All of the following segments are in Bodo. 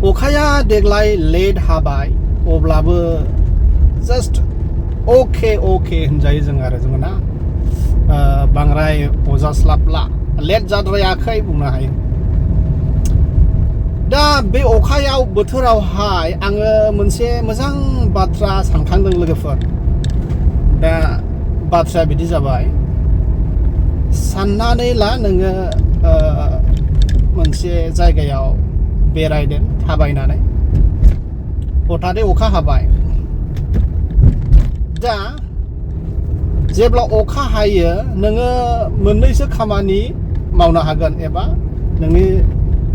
अखाया देग्लाय लेट हाबाय अब्लाबो जास्ट अके होनजायो जों आरो जोङो ना बांद्राय अजास्लाबला लेट जाद्रायाखै बुंनो हायो दा बे अखायाव बोथोरावहाय आङो मोनसे मोजां बाथ्रा सानखांदों लोगोफोर दा बाथ्राया बिदि जाबाय साननानै ला नोङो मोनसे जायगायाव बेरायदों थाबायनानै हथादै अखा हाबाय दा जेब्ला अखा हायो नोङो मोननैसो खामानि मावनो हागोन एबा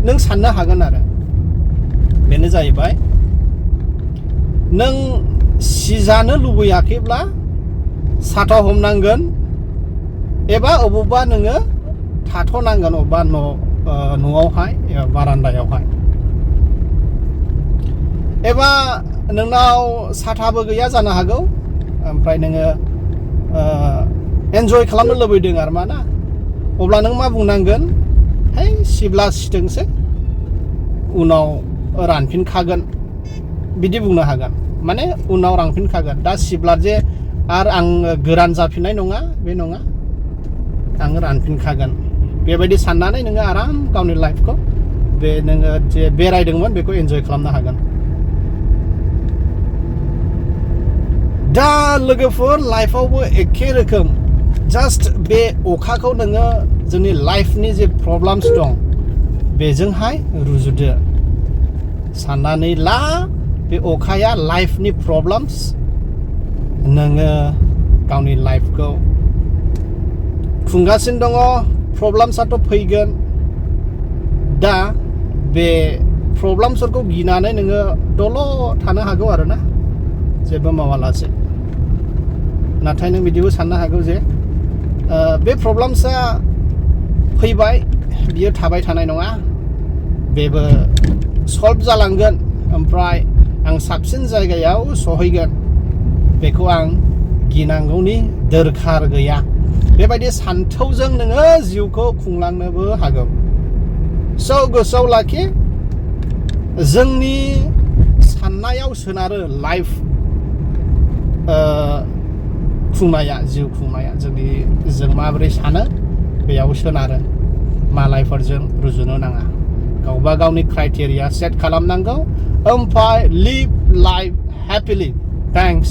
नों साननो हागोन आरो बेनो जाहैबाय नों सिजानो लुबैयाखैब्ला साथा हमनांगोन एबा अबावबा नोङो थाथ'नांगोन अबेबा न'आवहाय एबा बारान्दायावहाय एबा नोंनाव साथाबो गैया जानो हागौ ओमफ्राय नोङो एन्जय खालामनो लुबैदों आरो मा ना अब्ला नों मा बुंनांगोन है सिब्ला सिथोंसै उनाव रानफिनखागोन बिदि बुंनो हागोन माने उनाव रानफिनखागोन दा सिब्ला जे आरो आं गोरान जाफिननाय नङा बे नङा आङो रानफिनखागोन बेबायदि साननानै नोङो आराम गावनि लाइफखौ बे नोङो जे बेरायदोंमोन बेखौ एन्जय खालामनो हागोन दा लोगोफोर लाइफआवबो एखे रोखोम जास्ट बे अखाखौ नोङो जोंनि लाइफनि जे प्रब्लेम्स दं बेजोंहाय रुजुदो साननानै ला बे अखाया लाइफनि प्रब्लेम्स नोङो गावनि लाइफखौ खुंगासिनो दङ प्रब्लेम्सआथ' फैगोन दा बे प्रब्लेम्सफोरखौ गिनानै नोङो दल' थानो हागौ आरोना जेबो मावालासे नाथाय नों बिदिबो साननो हागौ जे बे प्रब्लेम्सआ फैबाय बियो थाबाय थानाय नङा बेबो सल्भ जालांगोन ओमफ्राय आं साबसिन जायगायाव सहैगोन बेखौ आं गिनांगौनि दरखार गैया बेबायदि सान्थौजों नोङो जिउखौ खुंलांनोबो हागौ स' गोसोआव लाखि जोंनि साननायाव सोनारो लाइफ खुंनाया जिउ खुंनाया जों माबोरै सानो बेयाव सोनारो मालायफोरजों रुजुनो नाङा गावबा गावनि क्राइटेरिया सेट खालामनांगौ ओमफ्राय लिभ लाइफ हेपिलि थेंक्स